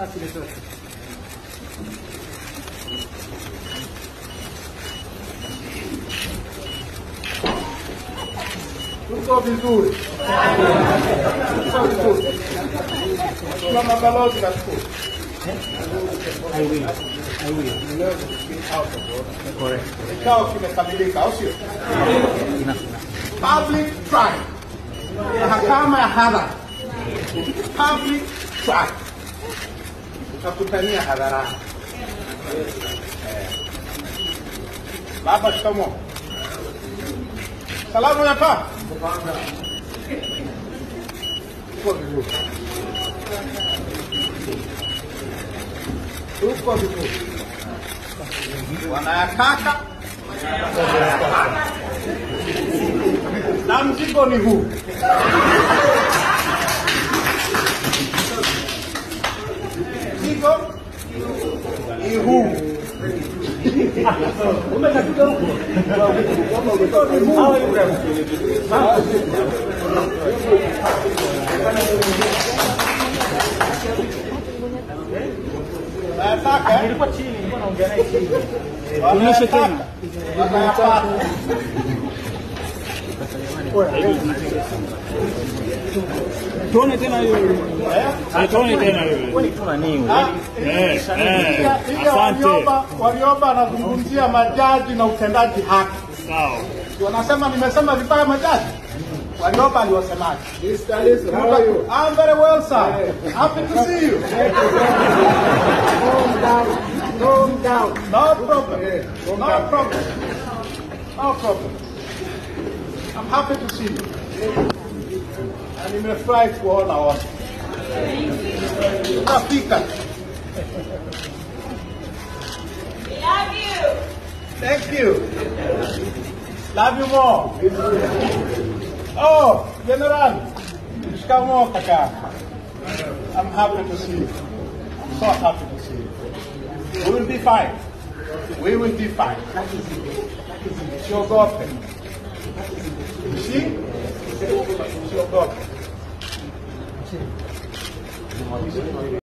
Basi imetosha. Tuko vizuri. Tuko vizuri. Mama balozi nashukuru. I will. I will. Correct. Kikao kimekamilika, au sio? Public trial. Mahakama ya hadhara. Public trial. Tutakutania hadharani. Baba, shikamoo. Salamu ya pa. Tuko vizuri. Tuko vizuri. Wanayataka na mzigo ni huu. Mzigo ni huu. Umekatika huko. Mzigo ni huu. Nataka nilikuwa chini, nilikuwa naongea naye chini. Tuonyeshe tena. Tuone tena hiyo. Tuone tena hiyo. Kwani tuna nini? Asante. Warioba anazungumzia majaji na utendaji haki. Sawa. Wanasema nimesema vibaya majaji. Warioba aliwasemaje? Mr. Lissu, how are you? I'm very well, sir. Happy to see you. Calm down. Calm down. No problem. Yeah, calm No down. problem. No problem. I'm happy to see you. Na nimefurahi kuona wote. Tutafika. We love you. Thank you. Love you more. Oh, General. Shikamoo kaka. I'm happy to see you. I'm so happy to see you. We will be fine. We will be fine. Usiogope. You see? Usiogope.